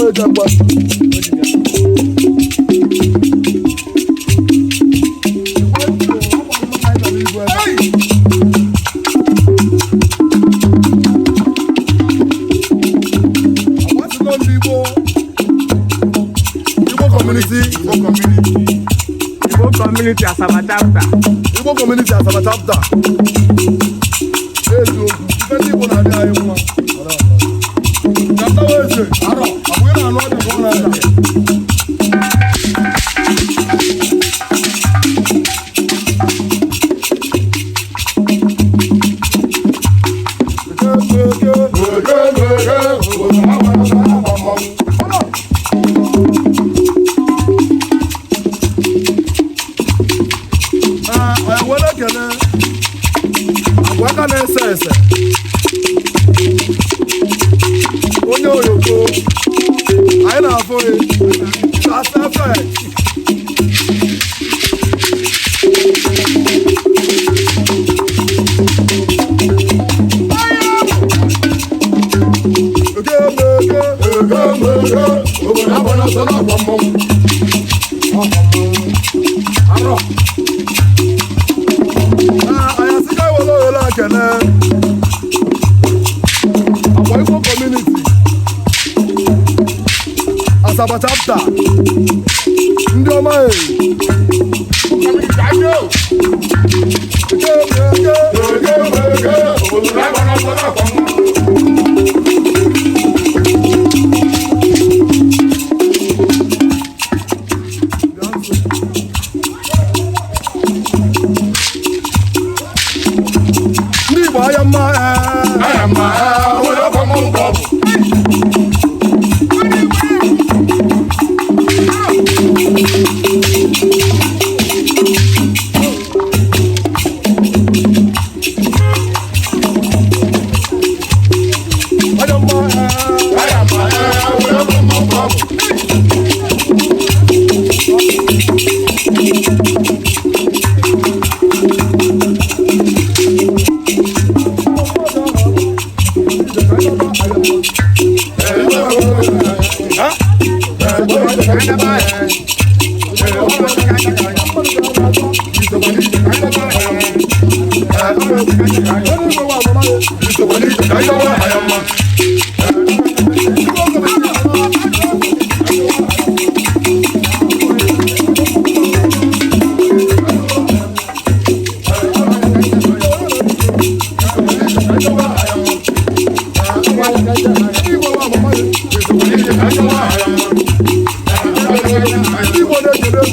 Ejekwe. Agbasịla ndị Igbo, Igbo community, Igbo community. Igbo community Asaba chapter. Igbo community Asaba chapter. Eziokwu, ife ndị Igbo na-adị anyị mma. Chapter weze, arọ, abụghị na anụ ọbịa ka ọ na-ada. Eke, Eke eke, obodo ha gbara ọsọ na-agba mmọnwụ. Ee, anyị were ekele agwa aka na-ese ese onye oyoko anyị na-afụ gị Chasefek. Eke eke. Eke eke, obodo ha gbara ọsọ na-agba mmọnwụ. Ọgba mmọnwụ. Arọ. Ee, anyị asị ka anyị were ohere a kene Akwa Igbo community Asaba chapter, ndị ọma e. Community anyị o. Eke eke. Eke eke, obodo ha gbara ọsọ na-agba mmọnwụ. Ndị Igbo anya mma ee. Aya mma, obodo ọkwa mmọnwụ ka ọ bụ. Anya mma ee. Aya mma, obodo ọkwa mmọnwụ ka ọ bụ. Ndị Igbo na-ekele m.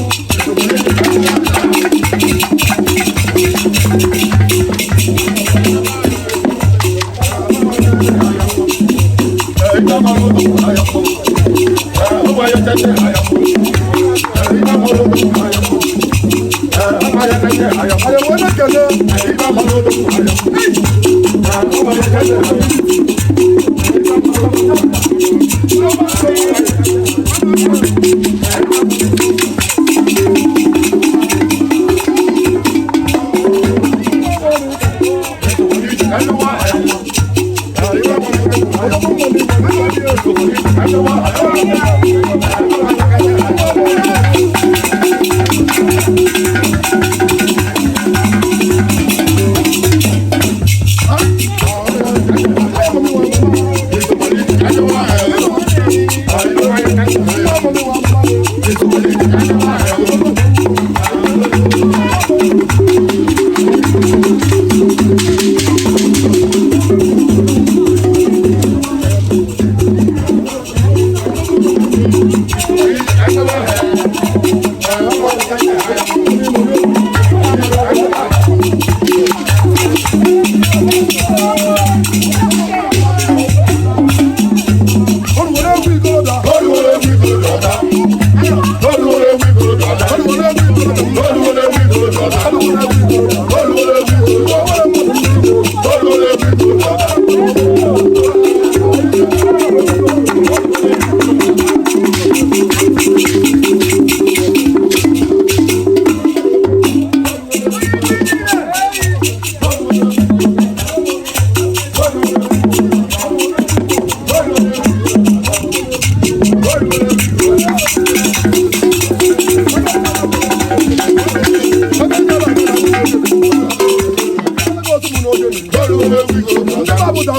Anyị wee na-ekele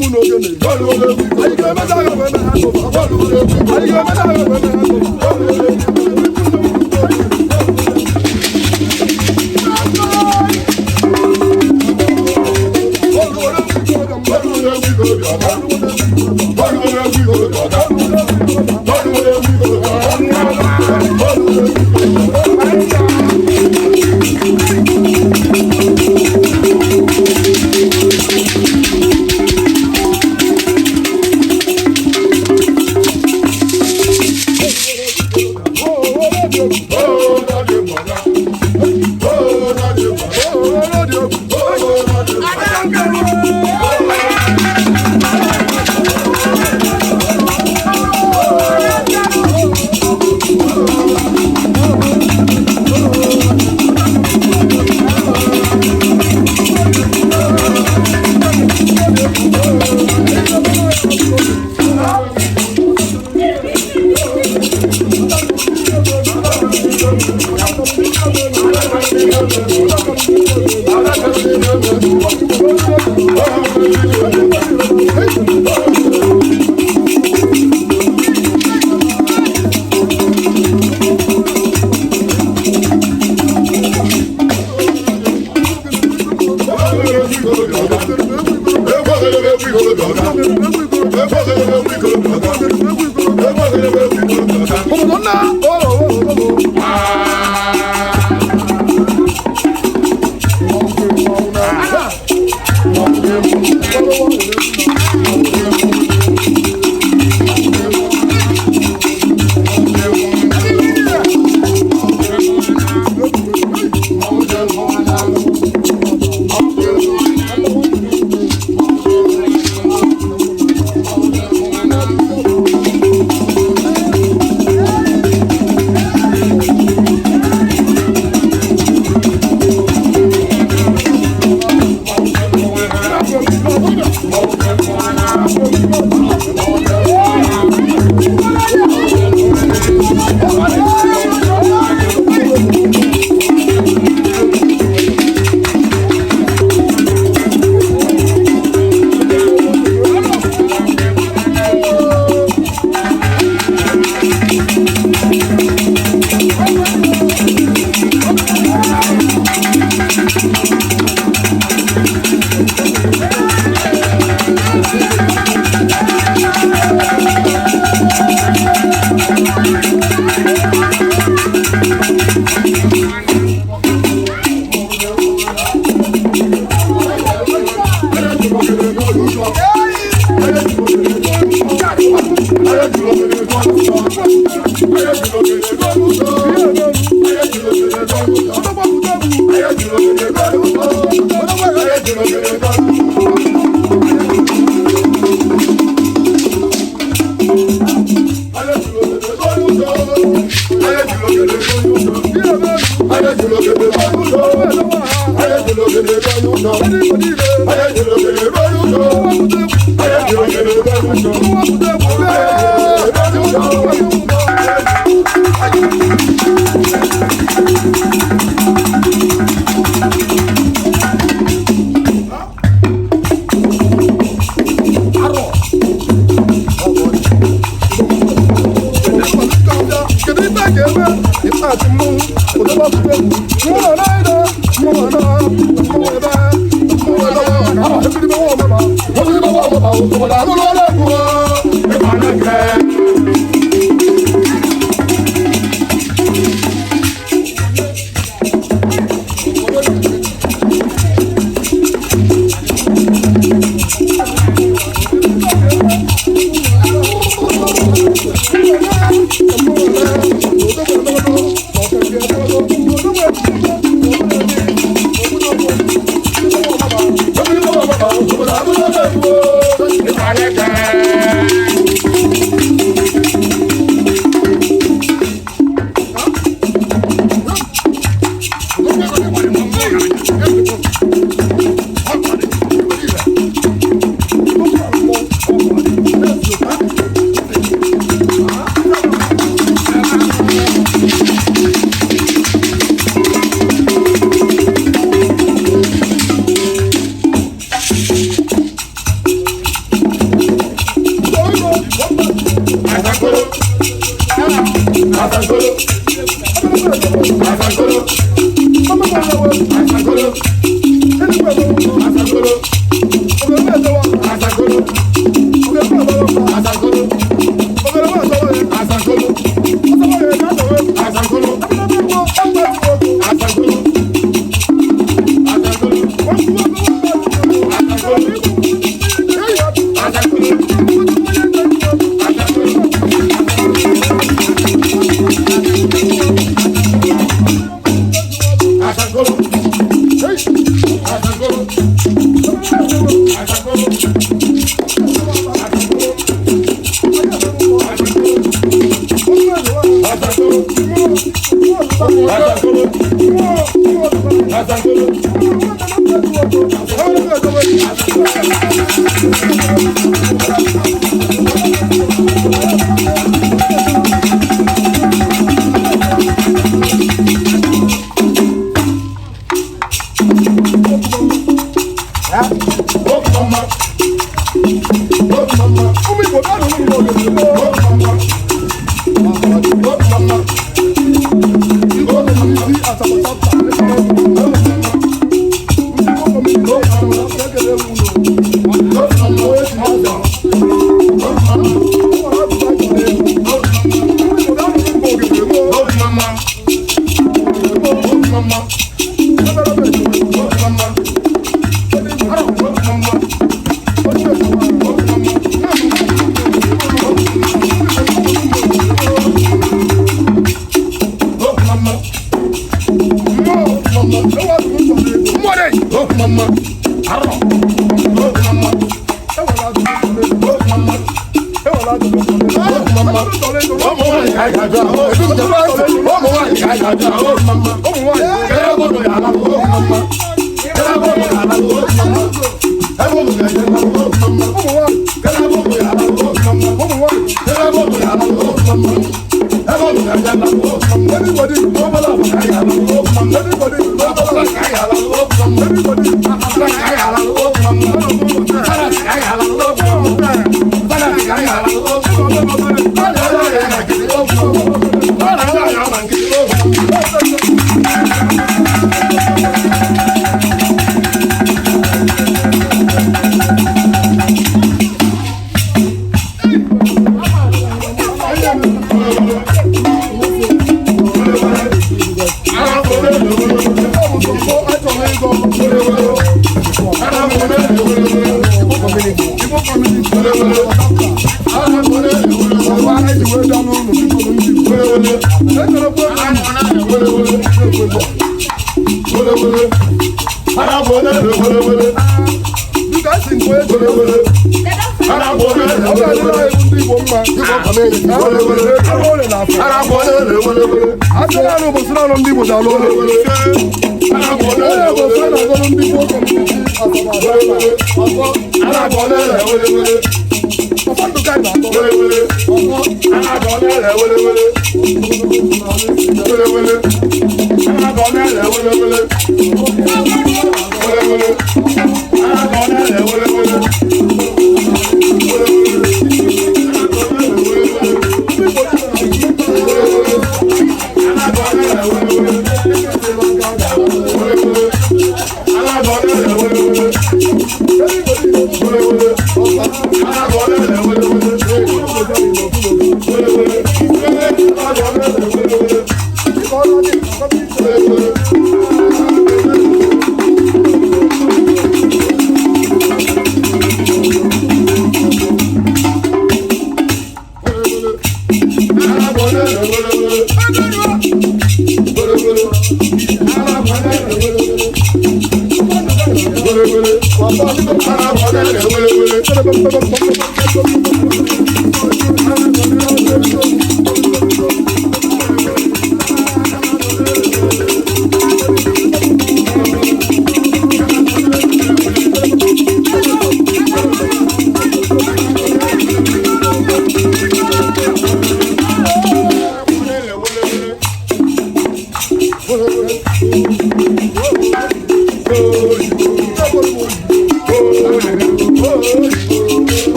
mụ na ogene. Anyị ga-emeta agha wee mee handover. Anyị ga-emeta agha wee mee handover. Ụmụnna Kedu ife a ga-eme ịkpati mmọnwụ ụdọgbapụta egwu mmụọ na-ede mmụọ na mmụọ ebe mmụọ ebe ebiribe nwa ọmụma ebiribe nwa ọmụma obodo alụrụ ọrụ egwu Asankolo. Asankolo. Asankolo. Asankolo. Asankolo. Asankolo. Asankolo. Asankolo. Asankolo. Asankolo. Asankolo. Asankolo. Asankolo. Asankolo. Hey. Asankolo. Asankolo. Asankolo. Asankolo. Asankolo. Obi mama. Obi mama. Ụmụ Igbo bịa n'ụlọ Igbo ogene gboo. Obi mama. Obi mama. Igbo community Asaba chapter ekele m unu. Ndị Igbo community Asaba chapter ekele m unu. Obi mama. Onye ji n'ụzọ. Obi mama. O nwere azụzụ anyị chọrọ ịjụ. Ụmụ Igbo bịa n'ụlọ Igbo ogene gboo. Obi mama. Obi mama. Ebere ebe echewe. Obi mama. Onye Igbo Obi mama. onye echewe. Obi mama. Obi mama. Mmụọ enwe azụzụ m chọrọ ịjụ. Mmụọ Obi mama. Arọ. Obi mama. Enwere azụzụ m chọrọ ịjụ. Obi mama. Enwere azụzụ m chọrọ ịjụ. Obi mama. Azụzụ m chọrọ ịjụ. Ụmụ nwaanyị ka anyị ga-abịa ahụ. Ụmụ nwaanyị ka anyị ga-abịa ahụ. Obi mama. Ụmụ nwaanyị. Kedu ebe ụnụ ga-ala? Obi mama. Kedu ebe ụnụ ga-ala? Obi mama. Ebe ụnụ ga-eje ala? Obi mama. Ụmụ nwaanyị. Kedu ebe ụnụ ga-ala? Obi mama. Ụmụ nwaanyị. Kedu ebe ụnụ ga-ala? Obi mama. Ebe ụnụ ga-eje ala? Obi mama. Everybody. Obere ọbụ ka anyị ga-ala? Obi mama. Everybody. Obere ka anyị ga-ala? Obi mama. Everybody. Obere ka anyị ga-ala? Obi mama. Obere ka anyị ga-ala? Obi mama. Obere ka anyị ga-ala? Obi mama. Ọ bụ sọ anyị chọrọ ịgọ. Igbo community Asaba chapter. Ọwa anyị ji wee bịa n'ụlọ biko nụ ndị Igbo. Ekelekwe m unu. Dịka anyị si nke onye jiri ọ ga-adịrị anyị bụ ndị Igbo mma. Arụ ole na afọ. Asị naanị ụbọchị naanị ndị Igbo ji alụ ụlọ. Onye ụbọchị a na-agọrọ ndị Igbo community Asaba chapter. Ọfọ ndụ ka anyị na-atọ. Dịka ọ na-adị,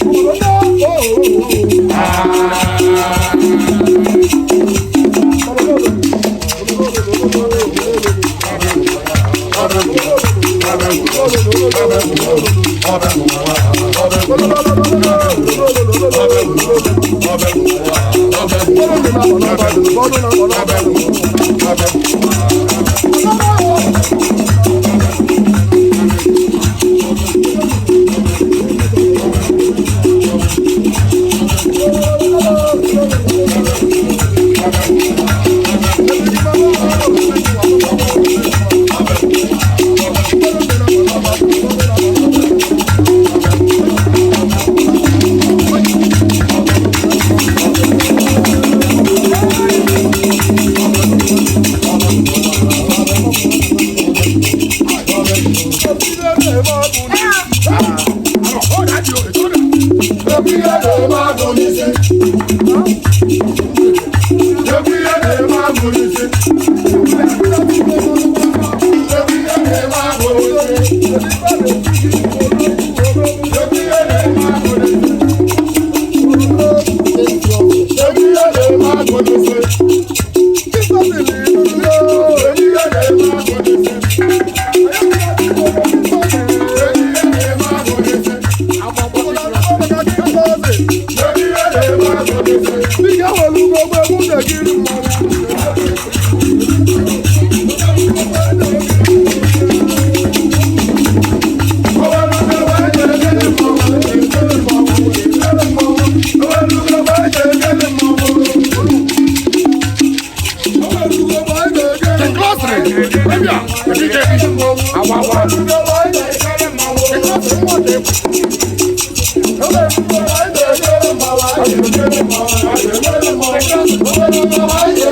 Thank you.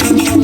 Thank you.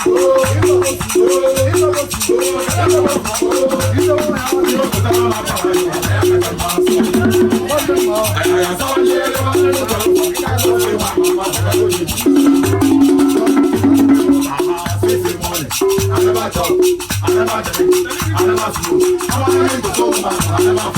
Oh, I never chop, I never drink, I never smoke. I want to go back, I never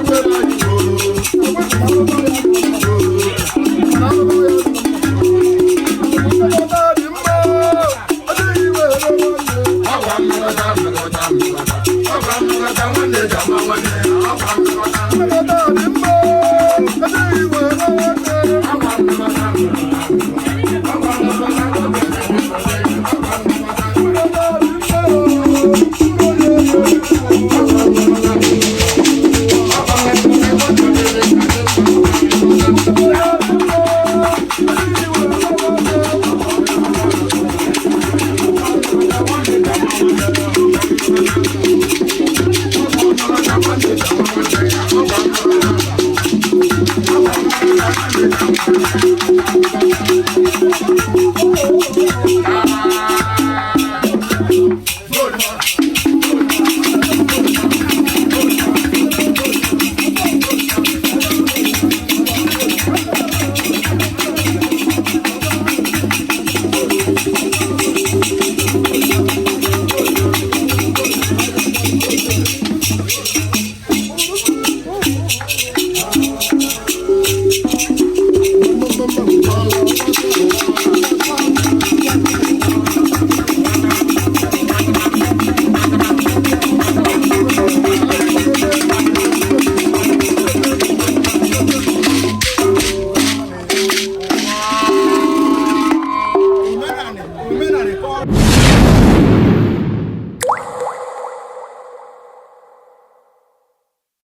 Thank you.